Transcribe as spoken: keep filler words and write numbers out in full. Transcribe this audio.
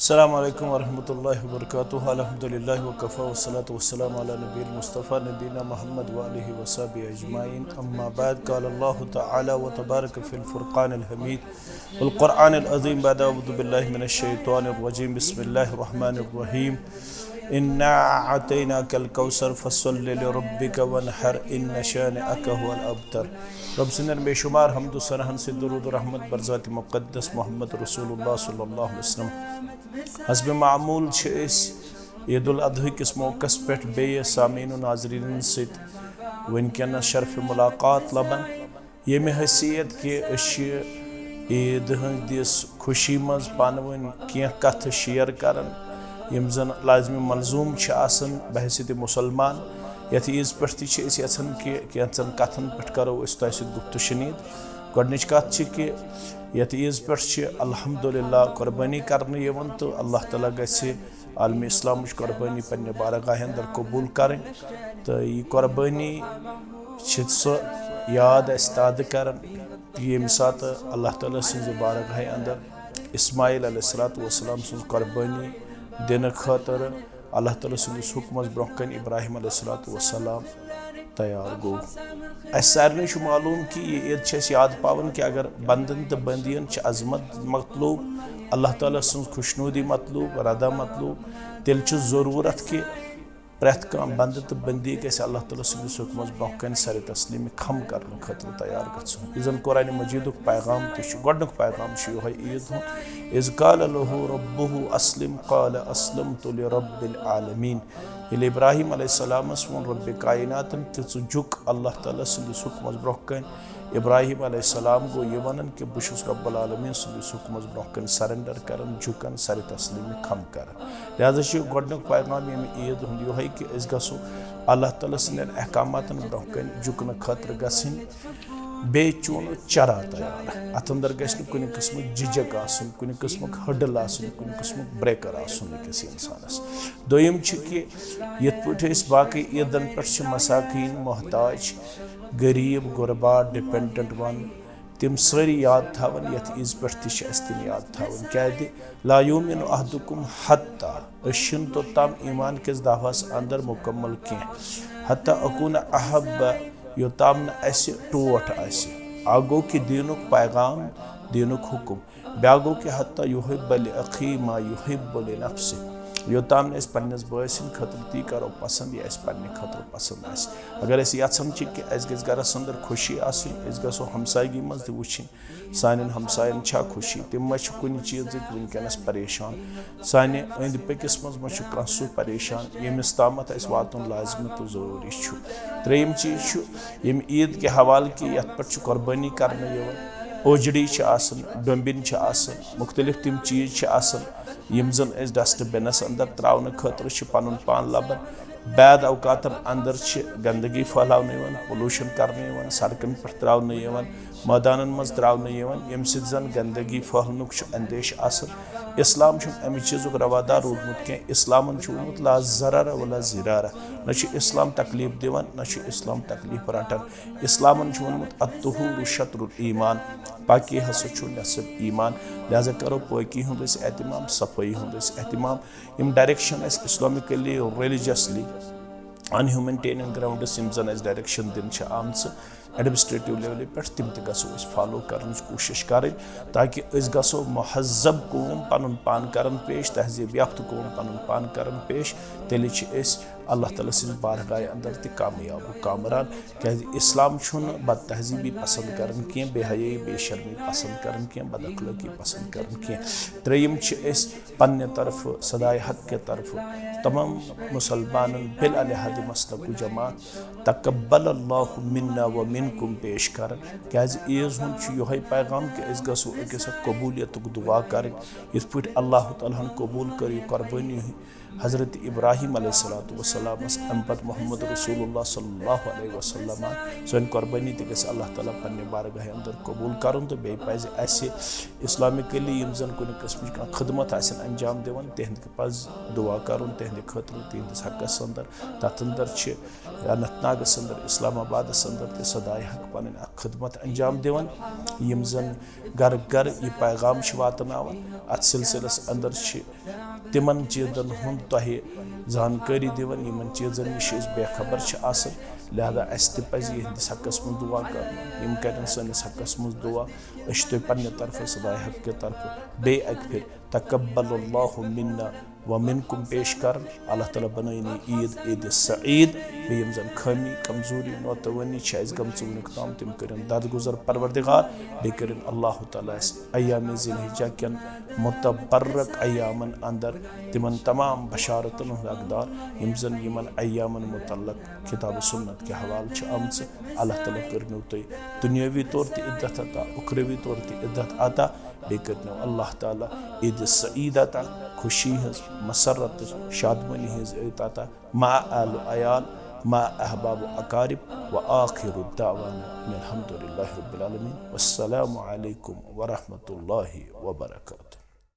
السلام عليكم ورحمة الله وبركاته. الحمد لله وكفى، والصلاة والسلام على نبي المصطفى نبينا محمد وآله وصحبه أجمعين. أما بعد، قال الله تعالى وتبارك في الفرقان الحميد والقرآن العظيم بعد أعوذ بالله من الشيطان الرجيم. بسم الله الرحمن الرحيم. إنا أعطيناك الكوثر فصل لربك وانحر إن شانئك هو الأبتر. رب سٕنٛدٮ۪ن بے شمار حمد و ثناہن سۭتۍ درود و رحمت بر ذات مقدس محمد رسول اللہ صلی اللہ علیہ وسلم۔ حسب معمول چھِ أسۍ عید الاضحی کِس موقعس پٮ۪ٹھ بیٚیہِ سامعین و ناظرینن سۭتۍ وٕنکیٚنس شرف ملاقات لبان، ییٚمہِ حیثیت کہِ أسۍ چھِ عید ہٕنٛدِس خوشی منٛز پانہٕ ؤنۍ کینٛہہ کتھٕ شیئر کران، یِم زن لازمِ ملزوم چھِ آسان بحیثیت مسلمان۔ یتھ عیز پٮ۪ٹھ تہِ چھِ أسۍ یژھان کہِ کینٛژن کتھن پٮ۪ٹھ کرو أسۍ تۄہہِ سۭتۍ گفت و شنید۔ گۄڈنِچ کتھ چھِ کہِ یتھ عیز پٮ۪ٹھ چھِ الحمدللہ قربٲنی کرنہٕ یِوان، تہٕ اللہ تعالیٰ گژھِ عالمِ اسلامٕچ قربٲنی پننہِ بارگاہہِ اندر قبول کرٕنۍ۔ تہٕ یہِ قربٲنی چھِ سۄ یاد اسہِ تازٕ کران کہِ ییٚمہِ ساتہٕ اللہ تعالیٰ سٕنٛزِ بارگاہہِ اندر اسماعیل علیہ الصلوۃ والسلام سٕنٛز قربٲنی دِنہٕ خٲطرٕ اللہ تعالیٰ سٕنٛدِس حُکمس برٛونٛہہ کنہِ ابراہیم علیہ الصلوۃ والسلام تیار گوٚو۔ اسہِ سارنٕے چھُ معلوم کہِ یہِ عید چھِ اسہِ یاد پاوان کہِ اگر بندن تہٕ بندین چھِ عظمت مطلوب، اللہ تعالیٰ سٕنٛز خوشنودی مطلوب، رضا مطلوب، تیٚلہِ چھُ ضروٗرت کہِ پرٛٮ۪تھ کانٛہہ بندٕ تہٕ بندی گژھِ اللہ تعالیٰ سٕنٛدِس حُکمس برٛونٛہہ کنہِ سرِ تسلیٖمہِ خم کرنہٕ خٲطرٕ تیار گژھُن۔ یہِ زن قرآنِ مجیدُک پیغام تہِ چھُ، گۄڈنیُک پیغام چھُ یِہوٚے عید ہُنٛد، اذ قال له ربه اسلم قال اسلمت لرب العالمین۔ ییٚلہِ ابراہیم علیہ السلامس ووٚن ربِ کائناتن کہِ ژٕ جُک اللہ تعالیٰ سٕنٛدِس حُکمس برٛونٛہہ کنہِ، ابراہیم علیہ السلام گوٚو یہِ ونان کہِ بہٕ چھُس رب العالمین سٕنٛدِس حُکمس برٛونٛہہ کنہِ سرنڈر کران، جُکان، سرِ تسلیٖمہِ خم کران۔ لہذا چھُ گۄڈنیُک پیغام ییٚمہِ عید ہُنٛد یِہوٚے کہِ أسۍ گژھو اللہ تعالیٰ سٕنٛدٮ۪ن احکاماتن برٛونٛہہ کنہِ جُکنہٕ خٲطرٕ گژھٕنۍ۔ بیٚیہِ چوٗنہٕ چرا تیار۔ اتھ اندر گژھِ نہٕ کُنہِ قٕسمٕچ جھجک آسٕنۍ، کُنہِ قٕسمُک ہڈل آسٕنۍ، کُنہِ قٕسمُک بریکر آسُن أکِس انسانس۔ دوٚیِم چھُ کہِ یِتھ پٲٹھۍ أسۍ باقٕے عیدن پٮ۪ٹھ چھِ مساکیٖن، محتاج، غریٖب، غربا، ڈِپینڈنٹ ون، تِم سٲری یاد تھاوان، یتھ عیز پٮ۪ٹھ تہِ چھِ اسہِ تِم یاد تھاوٕنۍ۔ کیازِ؟ لا یؤمن احدکم حتی، أسۍ چھِنہٕ توٚتام ایمان کِس دعوہس اندر مکمل کینٛہہ، حتی اکون احب، یوٚتام نہٕ اسہِ ٹوٹھ آسہِ۔ اکھ گوٚو کہِ دیٖنُک پیغام، دیٖنُک حُکم، بیٛاکھ گوٚو کہِ حتی یحب لأخی ما یحب لنفسہ، یوٚتام نہٕ أسۍ پننِس بٲے سٕنٛدِ خٲطرٕ تی کرو پسند یا أسۍ پننہِ خٲطرٕ پسند آسہِ۔ اگر أسۍ یژھان چھِ کہِ اسہِ گژھِ گرس اندر خوشی آسٕنۍ، أسۍ گژھو ہمسایگی منٛز تہِ وٕچھِنۍ سانٮ۪ن ہمساین چھا خوشی، تِم ما چھِ کُنہِ چیٖزٕکۍ وٕنکیٚنس پریشان، سانہِ أنٛدۍ پٔکِس منٛز ما چھُ کانٛہہ سُہ پریشان ییٚمِس تامتھ اسہِ واتُن لازمی تہٕ ضروٗری چھُ۔ ترٛیٚیِم چیٖز چھُ ییٚمہِ عیٖد کہِ حوالہٕ کہِ یتھ پٮ۪ٹھ چھُ قۄربٲنی کرنہٕ یِوان، اوجڑی چھِ آسان، ڈوٚمبِنۍ چھِ آسان، مُختٔلِف تِم چیٖز چھِ آسان یِم زن أسۍ ڈسٹ بِنس اندر تراونہٕ خٲطرٕ چھِ پنُن پان لبان۔ بعد اوقاتن اندر چھِ گندگی پھٔہلاونہٕ یِوان، پولوشن کرنہٕ یِوان، سڑکن پٮ۪ٹھ تراونہٕ یِوان، مٲدانن منٛز تراونہٕ یِوان، ییٚمہِ سۭتۍ زن گندگی پھٔہلنُک چھُ اندیشہٕ آسان۔ اسلام چھُنہٕ امہِ چیٖزُک روادار روٗدمُت کینٛہہ۔ اسلامن چھُ ووٚنمُت لا ضرر ولا ضرار، نہ چھُ اسلام تکلیف دِوان، نہ چھُ اسلام تکلیف رٹان۔ اسلامن چھُ ووٚنمُت الطہور شطر الایمان، پاکی ہسا چھُ نصف ایمان۔ لہذا کرو پٲکی ہُنٛد أسۍ اہتمام، صفٲیی ہُنٛد أسۍ اہتمام۔ یِم ڈائریکشن اَسہِ اسلامکلی، ریلیجسلی، ان ہیومینٹینین گراؤنڈس یِم زن اَسہِ ڈائریکشن دِنہٕ چھِ آمژٕ ایڈمنسٹریٹو لیولہِ پٮ۪ٹھ، تِم تہِ گژھو أسۍ فالو کرنٕچ کوٗشش کرٕنۍ، تاکہِ أسۍ گژھو مہذب قوم پنُن پان کرن پیش، تہذیب یافتہٕ قوم پنُن پان کرن پیش۔ تیٚلہِ چھِ أسۍ اللہ تعالیٰ سٕنٛزِ بارگاہہِ اندر تہِ کامیاب و کامران۔ کیازِ اسلام چھُنہٕ بد تہذیٖبی پسند کران کینٛہہ، بے حیٲیی، بے شرمی پسند کران کینٛہہ، بد اخلٲقی پسند کران کینٛہہ۔ ترٛیٚیِم چھِ أسۍ پننہِ طرفہٕ، صدائے حق کہِ طرفہٕ تمام مسلمانن بلا نہاد مسلک و جماعت تقبل اللہ منا و منکم پیش کران۔ کیازِ عیٖز ہُنٛد چھُ یِہوٚے پیغام کہِ أسۍ گژھو أکِس اکھ قبولیتُک دعا کرٕنۍ، یِتھ پٲٹھۍ اللہ تعالیٰ ہن قبول کٔر یہِ قربٲنی حضرت ابراہیم علیہ الصلوۃ والسلام۔ وسلمس، امہِ پتہٕ محمد رسول اللہ صلی اللہ علیہ وسلم۔ سٲنۍ قۄربٲنی تہِ گژھِ اللہ تعالیٰ پننہِ بارگاہہِ اندر قبول کرُن، تہٕ بیٚیہِ پزِ اسہِ اسلامکلی یِم زن کُنہِ قٕسمٕچ کانٛہہ خدمت آسن انجام دِوان، تِہنٛدِ پزِ دعا کرُن، تِہنٛدِ خٲطرٕ، تِہنٛدِس حقس اندر۔ تتھ اندر چھِ اننت ناگس اندر، اسلام آبادس اندر تہِ سدائے حق پنٕنۍ اکھ خدمت انجام دِوان، یِم زن گرٕ گرٕ یہِ پیغام چھِ واتناوان۔ اتھ سلسلس اندر چھِ تِمن چیٖزن ہُنٛد تۄہہِ زانکٲری دِوان، یِمن چیٖزن نِش أسۍ بے خبر چھِ آسان۔ لہذا اسہِ تہِ پزِ یِہنٛدِس حقس منٛز دعا کرُن، یِم کرن سٲنِس حقس منٛز دعا۔ أسۍ چھِ تۄہہِ پننہِ طرفہٕ، سدائے حق کہِ طرفہٕ، بیٚیہِ اکہِ پھِرِ تقبل اللہ منا ومنکم پیش کران۔ اللہ تعالیٰ بنٲیِن یہِ عید عید سعید۔ بیٚیہِ یِم زن خٲمی، کمزوری، ناتوٲنی چھِ اسہِ گٔمژٕ وُنیُک تام، تِم کٔرِن درگُزر پروردگار۔ بیٚیہِ کٔرِن اللہ تعالیٰ اسہِ ایام ذی الحجہ کٮ۪ن متبرک ایامن اندر تِمن تمام بشارتن ہُنٛد حقدار، یِم زن یِمن ایامن متعلق کتاب و سنت کہِ حوالہٕ چھِ آمژٕ۔ اللہ تعالیٰ کٔرنو تۄہہِ دُنیٲوی طور تہِ عزت عطا، اُخروی طور تہِ عزت عطا۔ بیٚیہِ کٔرنو اللہ تعالیٰ عید سعید عطا، خوشی ہٕنٛز، مسرت تہٕ شادمٲنی ہٕنٛز عید عطا، مع اہل و عیال، مع احباب و اقارب۔ و آخر دعوانا ان الحمد للہ رب العالمین۔ والسلام علیکم ورحمۃ اللہ وبرکاتہ۔